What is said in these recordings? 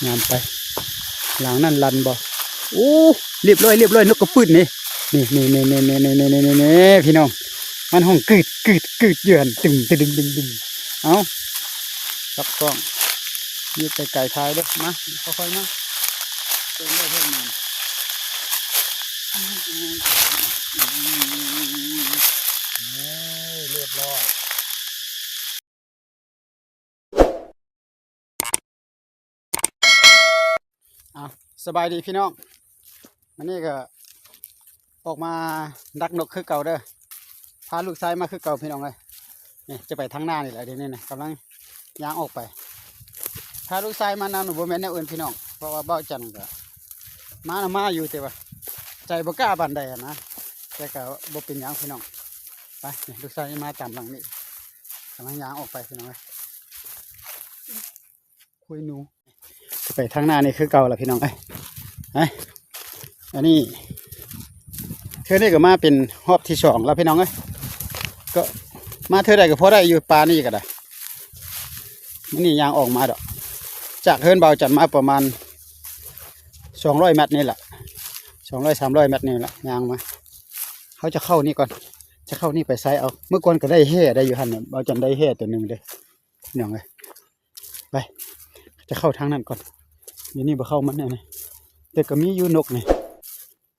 ຍາມໄປ ຫຼັງນັ້ນລັນບໍ່? ໂອ້ ລຽບຮ້ອຍ ລຽບຮ້ອຍ ນົກກະປຶ້ນນີ້ ນີ້ໆ ພີ່ນ້ອງ ມັນຮ້ອງກືດໆໆຢູ່ຫັ້ນ ຕຶມ ຕຶມ ຕຶມ ຕຶມ ເອົ້າ ຈັບກ້ອງ ຢູ່ໄກໆ ຖ່າຍເດີ້ ມາ ຄ່ອຍໆ ມາ ເບິ່ງໄດ້ເພິ່ນນັ້ນ ເອີ ລຽບຮ້ອຍ. ເອົາ ສະບາຍດີພີ່ນ້ອງ ມື້ນີ້ກໍອອກມາດັກນົກຄືເກົ່າເດີ້ ພາລູກຊາຍມາຄືເກົ່າພີ່ນ້ອງເອີຍ ນີ້ຈະໄປທາງໜ້ານີ້ແຫຼະ ດຽວນີ້ນະ ກຳລັງຍ່າງອອກໄປ ພາລູກຊາຍມານຳ ບໍ່ແມ່ນແນວອື່ນພີ່ນ້ອງ ເພາະວ່າບ່າວຈັນກໍມານະ ມາຢູ່ ແຕ່ວ່າໃຈບໍ່ກ້າປານໃດຫັ້ນນະ ແຕ່ກໍບໍ່ເປັນຫຍັງພີ່ນ້ອງ ໄປ ນີ້ລູກຊາຍມາຕາມຫຼັງນີ້ ກຳລັງຍ່າງອອກໄປພີ່ນ້ອງເອີຍ ຄຸຍໜູ ຈະໄປທາງໜ້ານີ້ຄືເກົ່າລະພີ່ນ້ອງເອີຍ ໄປ ອັນນີ້ ເທື່ອນີ້ກໍມາເປັນຮອບທີສອງລະພີ່ນ້ອງເອີຍ ກໍມາເທື່ອໃດກໍພໍໄດ້ຢູ່ ປານີ້ກໍໄດ້ ມື້ນີ້ຍ່າງອອກມາດອກ ຈາກເຮືອນບ່າວຈັນມາປະມານສອງຮ້ອຍແມັດນີ້ລະ ສອງຮ້ອຍ ສາມຮ້ອຍແມັດນີ້ລະ ຍ່າງມາ ເຮົາຈະເຂົ້ານີ້ກ່ອນ ຈະເຂົ້ານີ້ໄປໃສເອົາ ມື້ກ່ອນກໍໄດ້ແຮ່ໄດ້ຢູ່ຫັ້ນນະ ບ່າວຈັນໄດ້ແຮ່ຕົວໜຶ່ງເດ້ ພີ່ນ້ອງເອີຍ ໄປ ຈະເຂົ້າທາງນັ້ນກ່ອນ ດຽວນີ້ບໍ່ເຂົ້າມັນແນ່ນະ ແຕ່ກໍມີຢູ່ນົກນີ້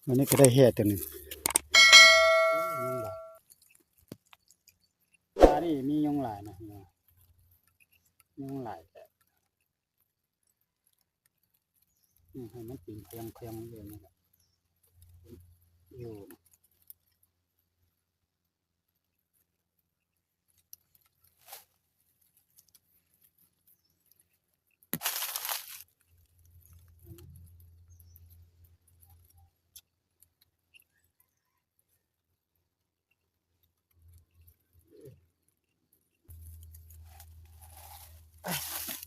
ວັນນີ້ກໍໄດ້ແຮ່ຕົວໜຶ່ງ ປານີ້ມີຍຸງຫຼາຍນະ ຍຸງຫຼາຍແທ້ ອືມ ໃຫ້ມັນປີນແຄງໆ ຢູ່ນີ້ແຫຼະ ຢູ່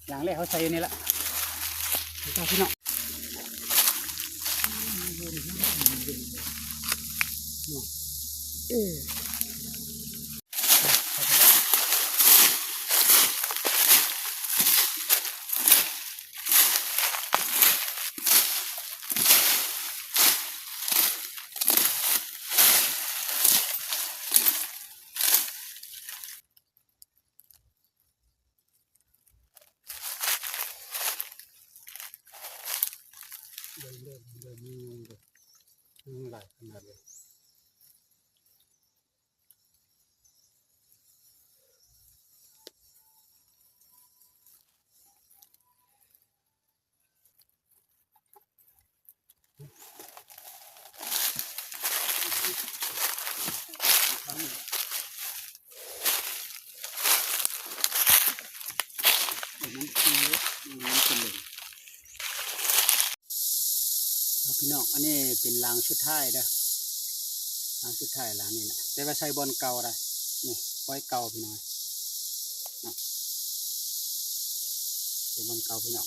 ຫຼັງແລກເຮົາໃສ່ຢູ່ນີ້ລະ ໄປຕໍ່ພີ່ນ້ອງ ເອີ. ເບິ່ງເດີ ເບິ່ງເດີ ມີຍຸງເດີ ຍຸງຫຼາຍຂະໜາດເລີຍ. ພີ່ນ້ອງ ອັນນີ້ເປັນຫຼັງສຸດທ້າຍເດີ້ ຫຼັງສຸດທ້າຍຫຼັງນີ້ນະ ແຕ່ວ່າໃສ່ບ່ອນເກົ່າໄດ໋ ນີ້ ປອຍເກົ່າພີ່ນ້ອງ ເນາະ ເປັນບ່ອນເກົ່າພີ່ນ້ອງ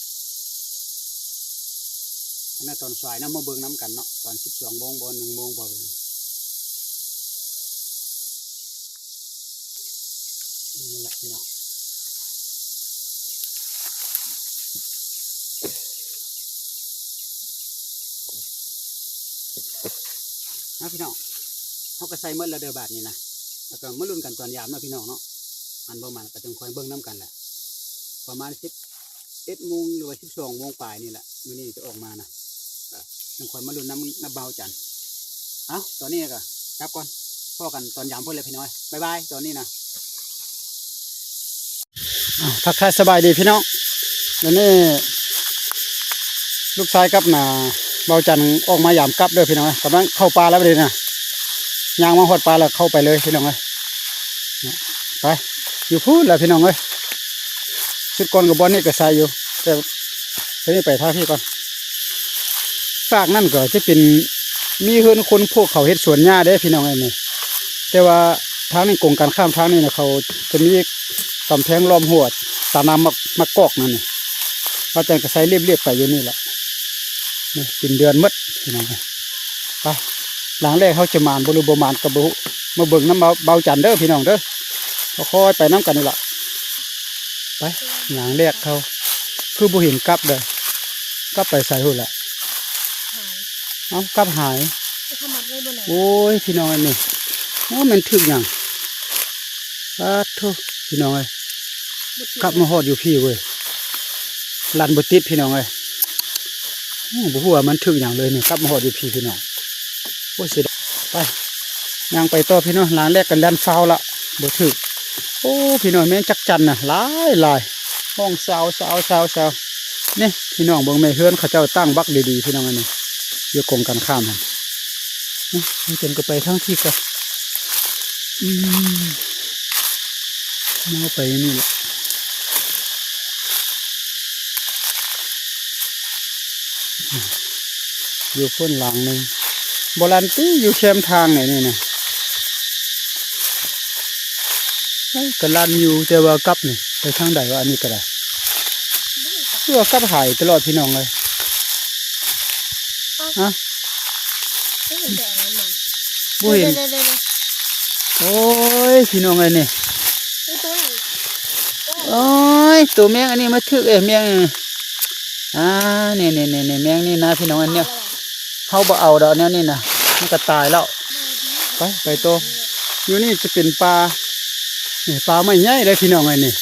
ອັນນັ້ນຕອນສາຍນຳ ມາເບິ່ງນຳກັນເນາະ ຕອນສິບສອງໂມງບໍ່ ໜຶ່ງໂມງບໍ່ ນີ້ແຫຼະພີ່ນ້ອງ. ມາພີ່ນ້ອງ ເຮົາກໍໃສ່ໝົດແລ້ວເດີບາດນີ້ນະ ແລ້ວກໍມາລຸ້ນກັນຕອນຍາມເນາະພີ່ນ້ອງເນາະ ມັນບໍ່ມັນກໍຈັ່ງຄ່ອຍເບິ່ງນຳກັນແຫຼະ ປະມານສິບເອັດໂມງ ຫຼືວ່າສິບສອງໂມງປາຍນີ້ແຫຼະ ມື້ນີ້ຈະອອກມານະ ກໍຈັ່ງຄ່ອຍມາລຸ້ນນຳ ນຳບ່າວຈັນ. ເອົ້າ ຕອນນີ້ກໍກັບກ່ອນ ພໍ້ກັນຕອນຍາມພຸ້ນແຫຼະພີ່ນ້ອງ ບາຍບາຍ ຕອນນີ້ນະ. ອ້າວ ທັກທາຍສະບາຍດີພີ່ນ້ອງ ດຽວນີ້ລູກຊາຍກັບນາ ບ່າວຈັນອອກມາຢາມກັບເດີພີ່ນ້ອງ ກຳລັງເຂົ້າປ່າແລ້ວບັດນີ້ນະ ຍ່າງມາຮອດປ່າແລ້ວເຂົ້າໄປເລີຍພີ່ນ້ອງເອີຍ ໄປ ຢູ່ພຸ້ນແຫຼະພີ່ນ້ອງເອີຍ ຊຸດກ່ອນກໍບ່ອນນີ້ກໍໃສ່ຢູ່ ແຕ່ຕົວນີ້ໄປທາງພີ້ກ່ອນ ຟາກນັ້ນກໍຈະເປັນ ມີເຮືອນຄົນພວກເຂົາເຮັດສວນຫຍ້າເດ້ພີ່ນ້ອງເອີຍນີ້ ແຕ່ວ່າທາງນີ້ກົງກັນຂ້າມທາງນີ້ນະ ເຂົາຈະມີກຳແພງລ້ອມຮົ້ວ ຕານ້ຳໝາກ ໝາກກອກນັ້ນນີ້ ວ່າຈັ່ງກໍໃສ່ລຽບໆໄປຢູ່ນີ້ແຫຼະ ນີ້ເປັນເດືອນໝົດພີ່ນ້ອງເອີຍ ໄປ ຫຼັງແລກເຮົາຈະໝານບໍ່ ຫຼືບໍ່ໝານກໍບໍ່ຮູ້ ມາເບິ່ງນຳບ່າວ ບ່າວຈັນເດີພີ່ນ້ອງເດີ ຄ່ອຍໆໄປນຳກັນນີ້ລະ ໄປ ຫຼັງແລກເຮົາ ຄືບໍ່ເຫັນກັບເດີ ກັບໄປໃສພຸ້ນລະ? ຫາຍ ເອົ້າ ກັບຫາຍ. ເຂົາມັດໄວ້ບໍ່ແລ້ວ. ໂອ້ຍ ພີ່ນ້ອງເອີຍ ນີ້ ໂອ້ ແມ່ນຖືກຫຍັງ? ປາດໂທ້ ພີ່ນ້ອງເອີຍ ບໍ່ຕິດ ກັບມາຮອດຢູ່ພີ້ເວີຍ ລັນບໍ່ຕິດ ພີ່ນ້ອງເອີຍ. ໂອ້ ບໍ່ຮູ້ວ່າມັນຖືກຫຍັງເລີຍນີ້ ກັບມາຮອດຢູ່ພີ້ ພີ່ນ້ອງ. ໂອ້ຍ ເສຍດາຍ. ໄປ ຍ່າງໄປຕໍ່ ພີ່ນ້ອງ. ລາງແລກກໍລັນຟາວລະ ບໍ່ຖືກ. ໂອ້ ພີ່ນ້ອງ ແມງຈັກຈັ່ນນະ ຫຼາຍໆ ຮ້ອງຊາວໆໆ. ນີ້ ພີ່ນ້ອງເບິ່ງ ແມ່ເຮືອນເຂົາເຈົ້າຕັ້ງບັກດີໆ ພີ່ນ້ອງ. ອັນນີ້ຢູ່ກົງກັນຂ້າມຫັ້ນ. ເອົ້າ ເພິ່ນກໍໄປທາງພີ້ກໍ ອືມ ແນວໄປນີ້ແຫຼະ. ຢູ່ພຸ້ນຫຼັງໜຶ່ງ ບໍ່ລັນຕິ ຢູ່ແຄມທາງນີ້ ນີ້ນະ. ເອີ ກໍລັນຢູ່ ແຕ່ວ່າກັບນີ້ໄປທາງໃດວະ? ອັນນີ້ກໍໄດ້ ຄືວ່າກັບຫາຍຕະຫຼອດ ພີ່ນ້ອງເອີຍ. ຮະ ບໍ່ເຫັນແຕ່ອັນນັ້ນນະ ບໍ່ເຫັນ. ເດ້ໆໆໆ ໂອ້ຍ ພີ່ນ້ອງເອີຍ ນີ້ ເອີ ຕົວຫຍັງ? ໂອ້ຍ ຕົວແມງອັນນີ້ມາຖືກເອ ແມງ ອ່າ ນີ້ໆໆໆ ແມງນີ້ນະ ພີ່ນ້ອງ. ອັນເນີ້ຍ ເຮົາບໍ່ເອົາດອກແນວນີ້ນະ ມັນກໍຕາຍແລ້ວ. ໄປ ໄປຕໍ່. ຢູ່ນີ້ຈະເປັນປ່າ ນີ້ ປ່າໄມ້ໃຫຍ່ເດ້ ພີ່ນ້ອງເອີຍ ນີ້.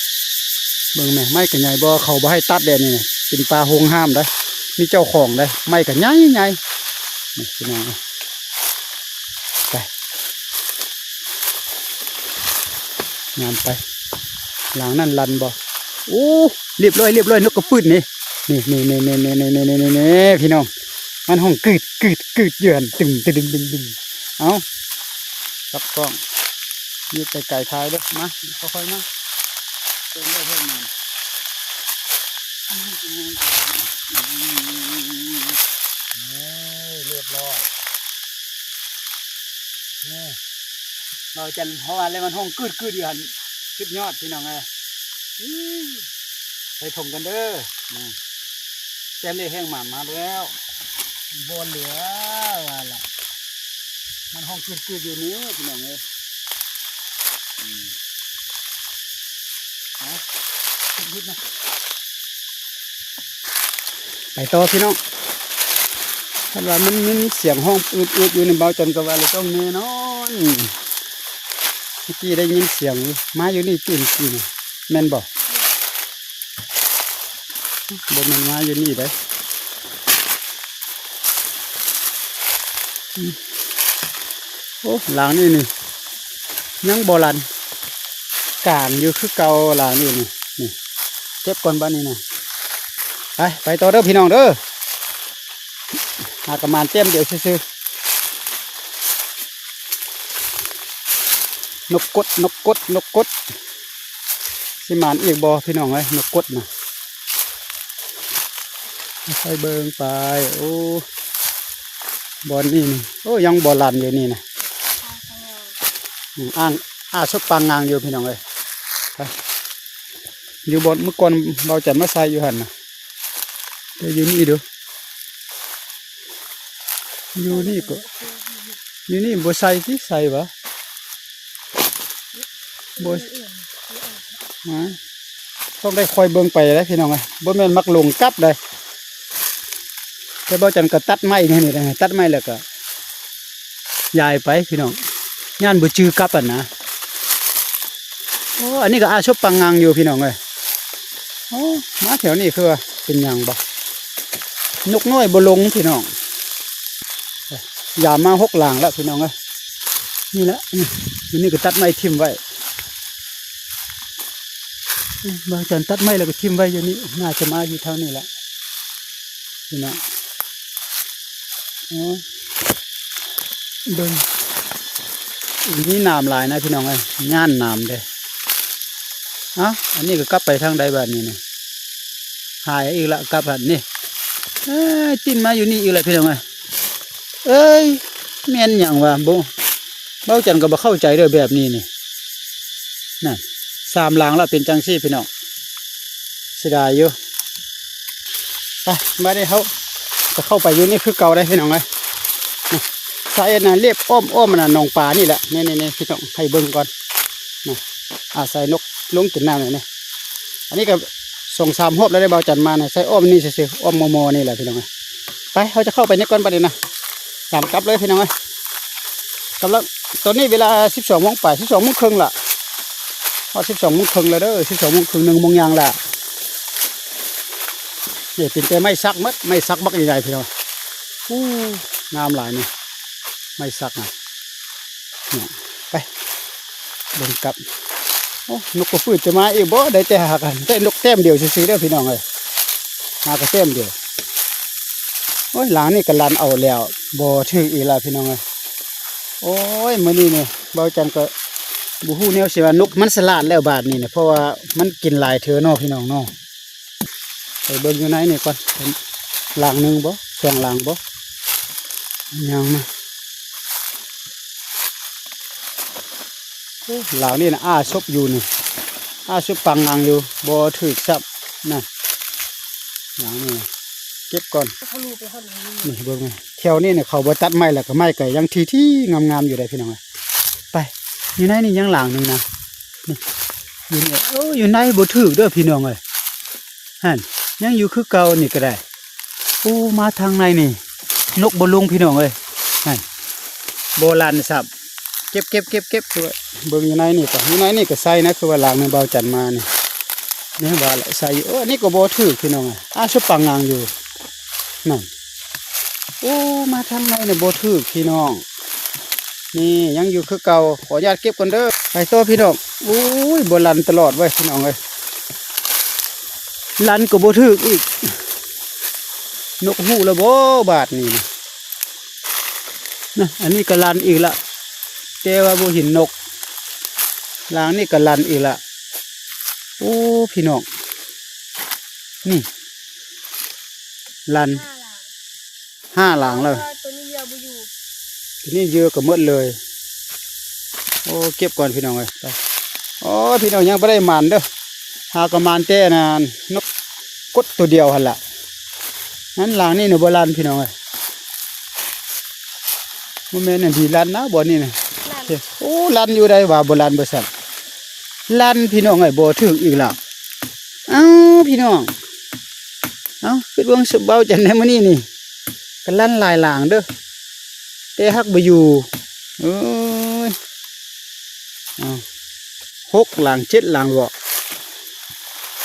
ເບິ່ງແມ້ ໄມ້ກໍໃຫຍ່ບໍ່ ເຂົາບໍ່ໃຫ້ຕັດເດ້ນີ້ນະ ເປັນປ່າໂຮງຫ້າມເດ້ ມີເຈົ້າຂອງເດ້. ໄມ້ກໍໃຫຍ່ໆ ນີ້ ພີ່ນ້ອງເອີຍ. ໄປ ຍ່າງໄປ ຫຼັງນັ້ນລັນບໍ່? ໂອ້ ລຽບຮ້ອຍ ລຽບຮ້ອຍ ນົກກະປຶດນີ້ ນີ້ໆໆໆ ພີ່ນ້ອງ ມັນຮ້ອງກືດໆໆຢູ່ຫັ້ນ ຕຶມໆໆ. ເອົ້າ ຈັບກ້ອງ ຢູ່ໄກໆ ຖ່າຍເດີ້ ມາ ຄ່ອຍໆມາ ເຕີມໄດ້ເພີ່ມມາ. ເອີ ລຽບຮ້ອຍ. ເອີ ເວົ້າຈັ່ງ ເພາະວ່າແລ້ວມັນຮ້ອງກືດໆຢູ່ຫັ້ນ ສຸດຍອດ ພີ່ນ້ອງເອີຍ. ອື້ ໄປຖົມກັນເດີ້. ອືມ ແຕ່ເລແຮງໝານມາແລ້ວ ບໍ່ເຫຼືອວ່າລະ ມັນຮ້ອງກືດໆຢູ່ນີ້ ພີ່ນ້ອງເອີຍ. ອືມ ເອົາ ຂຶ້ນ ຂຶ້ນມາ. ໄປຕໍ່ ພີ່ນ້ອງ. ຄັນວ່າມັນມີສຽງຮ້ອງອືດໆຢູ່ນີ້ ບ່າວຈັນກໍວ່າລະຕ້ອງແນ່ນອນ. ເມື່ອກີ້ໄດ້ຍິນສຽງຢູ່ ມາຢູ່ນີ້ຕິ ເມື່ອກີ້ນີ້ ແມ່ນບໍ່? ບໍ່ແມ່ນມາຢູ່ນີ້ເດ້. ອືມ ໂອ້ ຫຼັງນີ້ນີ້ ຍັງບໍ່ລັນ ກາງຢູ່ຄືເກົ່າຫຼັງນີ້ນີ້. ນີ້ ເກັບກ່ອນບາດນີ້ນະ. ໄປ ໄປຕໍ່ເດີ້ ພີ່ນ້ອງເດີ້. ຫາກະໝານແຕ້ມດຽວຊື່ໆ. ນົກກົດ ນົກກົດ ນົກກົດ. ຊິໝານອີກບໍ່ ພີ່ນ້ອງເອີຍ ນົກກົດນະ. ຄ່ອຍເບິ່ງໄປ. ໂອ້ ບ່ອນນີ້ນີ້ ໂອ້ ຍັງບໍ່ລັນຢູ່ນີ້ນະ. ອືມ ອ່າງ ອ່າສົບປາງງາງຢູ່ ພີ່ນ້ອງເອີຍ. ໄປ ຢູ່ບ່ອນມື້ກ່ອນບ່າວຈັນມາໃສ່ຢູ່ຫັ້ນນະ ແຕ່ຢູ່ນີ້ເດີ້ ຢູ່ນີ້ກໍ ຢູ່ນີ້ບໍ່ໃສ່ຕິ ໃສ່ຫວາ? ບໍ່ ອາ ຕ້ອງໄດ້ຄອຍເບິ່ງໄປເດ້ ພີ່ນ້ອງເອີຍ ບໍ່ແມ່ນມັກຫຼົງກັບເດ້. ແຕ່ບ່າວຈັນກໍຕັດໄມ້ແນວນີ້ແຫຼະ ຕັດໄມ້ແລ້ວກໍຍ້າຍໄປ ພີ່ນ້ອງ ຢ້ານບໍ່ຈື່ກັບຫັ້ນນະ. ໂອ້ ອັນນີ້ກໍອາສົບປາງງາງຢູ່ ພີ່ນ້ອງເອີຍ. ໂອ້ ມາແຖວນີ້ຄືວ່າເປັນຫຍັງບໍ່? ນົກນ້ອຍບໍ່ລົງ ພີ່ນ້ອງ. ຢາມມາຫົກຫຼັງແລ້ວ ພີ່ນ້ອງເອີຍ. ນີ້ແຫຼະ ນີ້ ຢູ່ນີ້ກໍຕັດໄມ້ຖິ້ມໄວ້. ບ່າວຈັນຕັດໄມ້ແລ້ວກໍຖິ້ມໄວ້ຢູ່ນີ້ ໜ້າຈະມາຢູ່ແຖວນີ້ແຫຼະ ພີ່ນ້ອງ. ໂອ້ ເບິ່ງ ມີໜາມຫຼາຍນະ ພີ່ນ້ອງເອີຍ ຢ້ານໜາມເດ້. ເອົ້າ ອັນນີ້ກໍກັບໄປທາງໃດບາດນີ້ນະ? ຫາຍອີກລະ ກັບຫັ້ນນີ້. ເອີຍ ຕິດມາຢູ່ນີ້ອີກແລ້ວ ພີ່ນ້ອງເອີຍ. ເອີຍ ແມ່ນຫຍັງວະ? ບໍ່ ເວົ້າຈັນກໍບໍ່ເຂົ້າໃຈເດີ້ ແບບນີ້ນີ້. ນັ້ນ ສາມຫຼັງລະເປັນຈັ່ງຊີ້ ພີ່ນ້ອງ ເສຍດາຍຢູ່. ໄປ ບາດນີ້ເຮົາກໍເຂົ້າໄປຢູ່ນີ້ຄືເກົ່າໄດ໋ ພີ່ນ້ອງເອີຍ. ນີ້ ສາຍອັນນັ້ນລຽບອ້ອມໆ ອັນນັ້ນໜອງປານີ້ແຫຼະ. ນີ້ໆໆ ພີ່ນ້ອງ ໃຫ້ເບິ່ງກ່ອນ. ນີ້ ອາໄສນົກລົງກິນນ້ຳນີ້. ອັນນີ້ກໍ ສອງສາມຮອບແລ້ວເດ້ ບ່າວຈັນມານະ ໃສ່ອ້ອມນີ້ຊື່ໆ ອ້ອມມໍ່ໆນີ້ແຫຼະພີ່ນ້ອງເອີຍ. ໄປ ເຮົາຈະເຂົ້າໄປໃນກ່ອນບັດນີ້ນະ ຕາມກັບເລີຍພີ່ນ້ອງເອີຍ. ກຳລັງ ຕອນນີ້ເວລາສິບສອງໂມງປາຍ ສິບສອງໂມງເຄິ່ງລະ ຮອດສິບສອງໂມງເຄິ່ງແລ້ວເດີ ສິບສອງໂມງເຄິ່ງ ໜຶ່ງໂມງຢ່າງລະ. ນີ້ເປັນແຕ່ໄມ້ສັກໝົດ ໄມ້ສັກບັກໃຫຍ່ໆ ພີ່ນ້ອງ. ໂອ້ ງາມຫຼາຍນີ້ ໄມ້ສັກນະ. ນີ້ ໄປ ເບິ່ງກັບ. ໂອ້ ນົກກະປຶດຈະມາອີກບໍ່? ໄດ້ແຕ່ຫາກັນ ໄດ້ນົກແຕ້ມດຽວຊື່ໆເດີພີ່ນ້ອງເອີຍ ຫາກະແຕ້ມດຽວ. ໂອ້ຍ ຫຼັງນີ້ກະລັ່ນເອົາແລ້ວ ບໍ່ຖືກອີກລະພີ່ນ້ອງເອີຍ. ໂອ້ຍ ມື້ນີ້ນີ້ ບ່າວຈັນກະບໍ່ຮູ້ແນວຊິວ່າ ນົກມັນສະຫຼາດແລ້ວບາດນີ້ນະ ເພາະວ່າມັນກິນຫຼາຍເທື່ອເນາະພີ່ນ້ອງເນາະ. ໄປເບິ່ງຢູ່ໃນນີ້ກ່ອນ ຫຼັງໜຶ່ງບໍ່ ສອງຫຼັງບໍ່ ຍັງນະ. ໂອ້ ຫຼັງນີ້ນະ ອ້າສົບຢູ່ນີ້ ອ້າສົບປັງງັງຢູ່ ບໍ່ຖືກຊ້ຳນະ. ຫຼັງນີ້ນະ ເກັບກ່ອນ. ທະລຸໄປຮອດຫຼັງນີ້ ນີ້ເບິ່ງ ແຖວນີ້ນະ ເຂົາບໍ່ຕັດໄມ້ ແລ້ວກະໄມ້ກະຍັງທີ່ໆງາມໆຢູ່ເດ້ພີ່ນ້ອງເອີຍ. ໄປ ຢູ່ໃນນີ້ຍັງຫຼັງໜຶ່ງນະ ນີ້ ຢູ່ນີ້ ເອີ ຢູ່ໃນບໍ່ຖືກເດີພີ່ນ້ອງເອີຍ. ຫັ້ນ ຍັງຢູ່ຄືເກົ່ານີ້ກະໄດ້. ໂອ້ ມາທາງໃນນີ້ ນົກບໍ່ລົງພີ່ນ້ອງເອີຍ. ຫັ້ນ ບໍ່ລັ່ນຊ້ຳ. ເກັບໆໆໆ ຄືວ່າເບິ່ງຢູ່ໃນນີ້ກະ ຢູ່ໃນນີ້ກະໃສ່ນະ ຄືວ່າຫຼັງໜຶ່ງບ່າວຈັນມານີ້ ນີ້ວ່າລະໃສ່ຢູ່. ເອີ ອັນນີ້ກະບໍ່ຖືກພີ່ນ້ອງເອີຍ ອ້າສົບປັງງັງຢູ່ ນັ້ນ. ໂອ້ ມາທາງໃນນີ້ບໍ່ຖືກພີ່ນ້ອງ. ນີ້ຍັງຢູ່ຄືເກົ່າ ຂໍອະນຸຍາດເກັບກ່ອນເດີ. ໄປຕໍ່ພີ່ນ້ອງ. ໂອ້ຍ ບໍ່ລັ່ນຕະຫຼອດເວີຍພີ່ນ້ອງເອີຍ ລັ່ນກະບໍ່ຖືກອີກ. ນົກຮູ້ແລ້ວບໍ່ບາດນີ້ນະ. ນະ ອັນນີ້ກະລັ່ນອີກລະ ແຕ່ວ່າບໍ່ເຫັນນົກ. ຫຼັງນີ້ກະລັ່ນອີກລະ. ໂອ້ ພີ່ນ້ອງ ນີ້ ລັ່ນ ຫ້າຫຼັງແລ້ວ ໂຕນີ້ເຫຍື່ອບໍ່ຢູ່ ໂຕນີ້ເຫຍື່ອກະໝົດເລີຍ. ໂອ້ ເກັບກ່ອນພີ່ນ້ອງເອີຍ ໄປ. ໂອ້ຍ ພີ່ນ້ອງ ຍັງບໍ່ໄດ້ໝານເດີ ຫາກະໝານແຕ່ນັ້ນ ນົກກົດໂຕດຽວຫັ້ນລະ. ນັ້ນ ຫຼັງນີ້ນະບໍ່ລັ່ນພີ່ນ້ອງເອີຍ. ບໍ່ແມ່ນອັນດີລັ່ນນະ ບ່ອນນີ້ນະ. ໂອ້ ລັ່ນຢູ່ໃດ ວ່າບໍ່ລັ່ນບໍ່ຊັ້ນ ລັ່ນພີ່ນ້ອງເອີຍ ບໍ່ຖືກອີກລະ. ເອົ້າ ພີ່ນ້ອງ ເອົ້າ ຄິດເບິ່ງ ສະເບົາຈັນໃນມື້ນີ້ນີ້ ກະລັ່ນຫຼາຍຫຼັງເດີ ແຕ່ຫາກບໍ່ຢູ່. ເອີຍ ເອົ້າ ຫົກຫຼັງ ເຈັດຫຼັງເບາະ.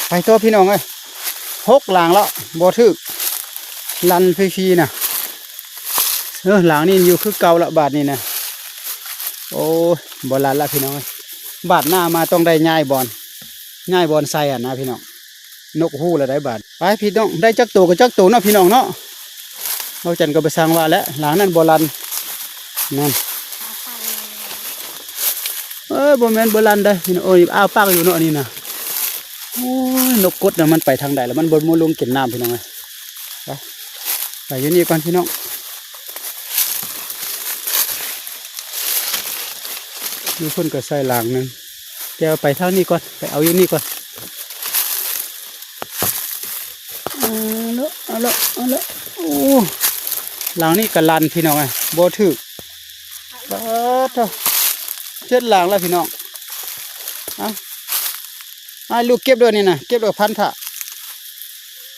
ໄປຕໍ່ພີ່ນ້ອງເອີຍ ຫົກຫຼັງແລ້ວ ບໍ່ຖືກ ລັ່ນຟຣີໆນະ. ເອີ ຫຼັງນີ້ຢູ່ຄືເກົ່າລະບາດນີ້ນະ. ໂອ້ຍ ບໍ່ລັ່ນລະພີ່ນ້ອງເອີຍ ບາດໜ້າມາຕ້ອງໄດ້ຍ້າຍບ່ອນ ຍ້າຍບ່ອນໃສ່ຫັ້ນນະພີ່ນ້ອງ. ນົກຮູ້ລະໄດ໋ບາດ. ໄປພີ່ນ້ອງ ໄດ້ຈັກໂຕກະຈັກໂຕເນາະພີ່ນ້ອງເນາະ. ເຮົາຈັນກະບໍ່ຊ່າງວ່າແຫຼະ ຫຼັງນັ້ນບໍ່ລັ່ນ ນັ້ນ. ເອີຍ ບໍ່ແມ່ນບໍ່ລັ່ນເດ້ພີ່ນ້ອງ ໂອ້ຍ ອ້າປາກຢູ່ເນາະນີ້ນະ. ໂອ້ຍ ນົກກົດນະ ມັນໄປທາງໃດລະ ມັນບໍ່ລົງກິນນ້ຳພີ່ນ້ອງເອີຍ. ໄປ ໄປຢູ່ນີ້ກ່ອນພີ່ນ້ອງ ຢູ່ເພິ່ນກະໃສ່ຫຼັງໜຶ່ງ ແຕ່ວ່າໄປທາງນີ້ກ່ອນ ໄປເອົາຢູ່ນີ້ກ່ອນ. ເອົາລະ ເອົາລະ ເອົາລະ. ໂອ້ ຫຼັງນີ້ກະລັ່ນພີ່ນ້ອງເອີຍ ບໍ່ຖືກ. ປາດໂທ້ ເຈັດຫຼັງແລ້ວພີ່ນ້ອງ. ເອົາ ໃຫ້ລູກເກັບດ້ວຍນີ້ນະ ເກັບດ້ວຍພັນທະ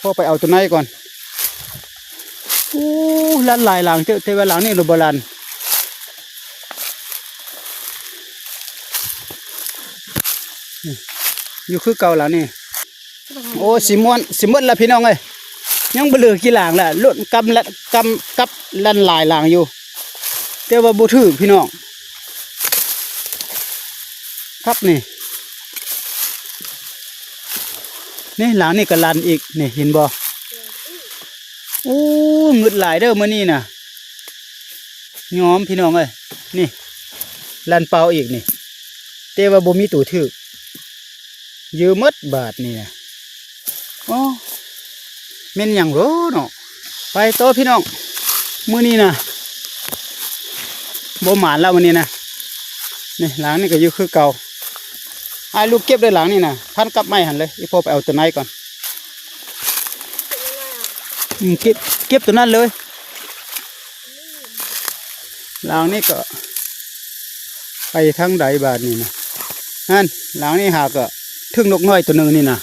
ພໍ່ໄປເອົາໂຕໃນກ່ອນ. ໂອ້ ລັ່ນຫຼາຍຫຼັງເຕີບ ແຕ່ວ່າຫຼັງນີ້ລະບໍ່ລັ່ນ ຢູ່ຄືເກົ່າຫຼັງນີ້. ໂອ້ ຊິມ່ວນ ຊິໝົດລະພີ່ນ້ອງເອີຍ ຍັງບໍ່ເຫຼືອກີ່ຫຼັງລະ ລົ້ນກຳລະ ກຳກັບລັ່ນຫຼາຍຫຼັງຢູ່ ແຕ່ວ່າບໍ່ຖືກພີ່ນ້ອງ. ຄັກນີ້ ນີ້ຫຼັງນີ້ກະລັ່ນອີກນີ້ ເຫັນບໍ່? ໂອ້ ງຶດຫຼາຍເດີມື້ນີ້ນະ ຍອມພີ່ນ້ອງເອີຍ. ນີ້ ລັ່ນເປົ່າອີກນີ້ ແຕ່ວ່າບໍ່ມີໂຕຖືກ ເຢີໝົດບາດນີ້ນະ. ໂອ້ ແມ່ນຫຍັງເນາະ ໄປຕໍ່ພີ່ນ້ອງ. ມື້ນີ້ນະ ບໍ່ໝານລະມື້ນີ້ນະ. ນີ້ ຫຼັງນີ້ກະຢູ່ຄືເກົ່າ ໃຫ້ລູກເກັບເດີຫຼັງນີ້ນະ ພັນກັບໄມ້ຫັ້ນເລີຍ. ອີ່ພໍ່ໄປເອົາໂຕໃນກ່ອນ. ອືມ ເກັບ ເກັບໂຕນັ້ນເລີຍ. ຫຼັງນີ້ກະໄປທາງໃດບາດນີ້ນະ. ຫັ້ນ ຫຼັງນີ້ຫາກະຖືກນົກນ້ອຍໂຕໜຶ່ງນີ້ນະ.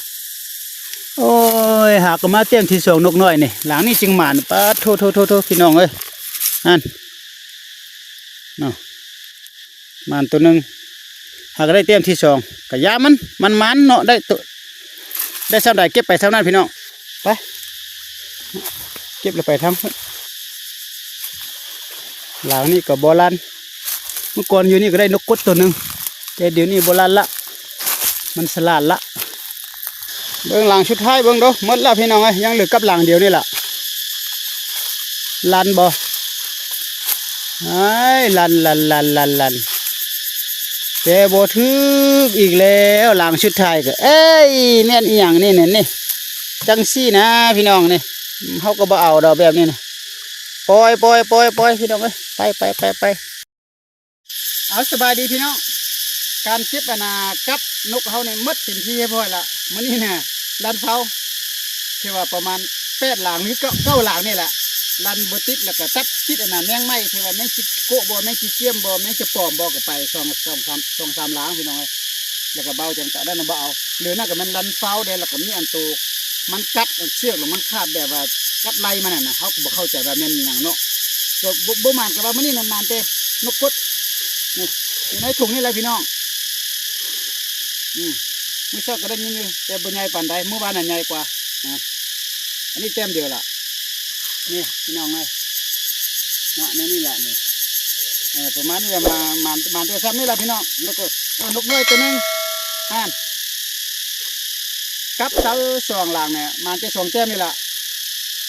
ໂອ້ ໂອ້ຍ ຫາກໍມາແຕ້ມທີສອງນົກນ້ອຍນີ້ ຫຼັງນີ້ຈຶ່ງໝານ. ປາດໂທ້ໆໆໆ ພີ່ນ້ອງເອີຍ ຫັ້ນເນາະ ໝານໂຕໜຶ່ງ ຫາກໍໄດ້ແຕ້ມທີສອງ ກະຢ່າມັນ ມັນໝານເນາະ ໄດ້ໂຕ ໄດ້ສ່ຳໃດເກັບໄປສ່ຳນັ້ນ ພີ່ນ້ອງ. ໄປ ເກັບແລ້ວໄປທາງພຸ້ນ. ຫຼັງນີ້ກໍບໍ່ລັ່ນ ເມື່ອກ່ອນຢູ່ນີ້ກໍໄດ້ນົກກົດໂຕໜຶ່ງ ແຕ່ດຽວນີ້ບໍ່ລັ່ນລະ ມັນສະຫຼາດລະ. ເບິ່ງຫຼັງສຸດທ້າຍເບິ່ງດູ ໝົດລະພີ່ນ້ອງເອີຍ ຍັງເຫຼືອກັບຫຼັງດຽວນີ້ລະ. ລັ່ນບໍ່? ອ້າຍ ລັ່ນໆໆໆໆ ແຕ່ບໍ່ຖືກອີກແລ້ວ. ຫຼັງສຸດທ້າຍກໍ ເອີຍ ແມ່ນອີ່ຫຍັງນີ້ ນີ້ ຈັ່ງຊີ້ນະພີ່ນ້ອງນີ້ ເຮົາກໍບໍ່ເອົາດອກແບບນີ້ນະ. ປ່ອຍ ປ່ອຍ ປ່ອຍ ປ່ອຍ ພີ່ນ້ອງເອີຍ ໄປ ໄປ ໄປ ໄປ. ເອົາ ສະບາຍດີພີ່ນ້ອງ ການເກັບອັນນ່າກັບນົກເຮົານີ້ໝົດເປັນທີ່ຮຽບຮ້ອຍລະ. ມື້ນີ້ນະ ລັ່ນເຊົາ ທີ່ວ່າປະມານແປດຫຼັງ ຫຼື ເກົ້າ ເກົ້າຫຼັງນີ້ແຫຼະ ລັ່ນບໍ່ຕິດ ແລ້ວກໍຕັດຕິດອັນນ່າແມງໄມ້ ທີ່ວ່າແມງຈິດໂກະບໍ່ ແມງຈີຈຽມບໍ່ ແມງຈະປອມບໍ່ ກໍໄປສອງ ສອງສາມ ສອງສາມຫຼັງ ພີ່ນ້ອງເອີຍ. ແລ້ວກໍເບົາຈັ່ງກະນັ້ນນະ ບໍ່ເອົາ. ຫຼືນັ້ນກໍແມ່ນລັ່ນເຊົາເດ້ ແລ້ວກໍມີອັນໂຕມັນກັດເຊືອກ ແລ້ວມັນຂາດ ແບບວ່າກັດໄລ່ມັນຫັ້ນນະ ເຮົາກໍບໍ່ເຂົ້າໃຈວ່າແມ່ນຫຍັງເນາະ. ກໍບໍ່ ບໍ່ໝານ ກໍວ່າມື້ນີ້ນະໝານແຕ່ນົກກົດ ນີ້ ຢູ່ໃນຖົງນີ້ແຫຼະພີ່ນ້ອງ. ອືມ ມື້ເຊົ້າກໍໄດ້ຍິນຢູ່ ແຕ່ບໍ່ໃຫຍ່ປານໃດ ມື້ວານນະໃຫຍ່ກວ່າ. ອາ ອັນນີ້ແຕ້ມດຽວລະ ນີ້ພີ່ນ້ອງເອີຍເນາະ ແນວນີ້ລະນີ້. ເອີ ປະມານນີ້ລະ ມາ ມາ ມາແຕ່ຊ່ຳນີ້ລະພີ່ນ້ອງ. ແລ້ວກໍ ເອີ ນົກນ້ອຍໂຕໜຶ່ງຫັ້ນ ກັບເສົາສອງຫຼັງນີ້ ມາແຕ່ສອງແຕ້ມນີ້ລະ.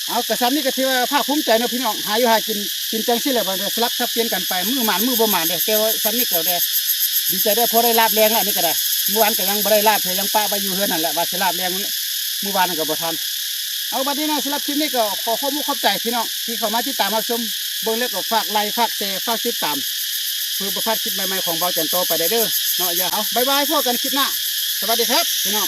ເອົາ ກະຊ່ຳນີ້ກໍຖືວ່າພາກພູມໃຈເນາະພີ່ນ້ອງ ຫາຢູ່ຫາກິນ ກິນຈັ່ງຊີ້ແຫຼະ ບັດສະຫຼັບສັບປ່ຽນກັນໄປ ມື້ໝານມື້ບໍ່ໝານເດ້. ແຕ່ວ່າຊ່ຳນີ້ກໍໄດ້ດີໃຈໄດ້ ພໍໄດ້ລາບແລງລະ ອັນນີ້ກໍໄດ້. ມື້ວານກໍຍັງບໍ່ໄດ້ລາບເທື່ອ ຍັງປະໄວ້ຢູ່ເຮືອນຫັ້ນແຫຼະ ວ່າຊິລາບແລງ ມື້ວານນັ້ນກໍບໍ່ທັນ. ເອົາ ບັດນີ້ນະ ສຳລັບຄລິບນີ້ກໍຂໍຂອບອົກຂອບໃຈພີ່ນ້ອງທີ່ເຂົ້າມາຕິດຕາມຮັບຊົມ ເບິ່ງແລ້ວກໍຝາກໄລຄ໌ ຝາກແຊ ຝາກຕິດຕາມ ເພື່ອບໍ່ພາດຄລິບໃໝ່ໆຂອງບ່າວຈັນຕໍ່ໄປໄດ້ເດີເນາະ. ເອົາ ບາຍບາຍ ພົບກັນຄລິບໜ້າ ສະຫວັດດີຄັບພີ່ນ້ອງ.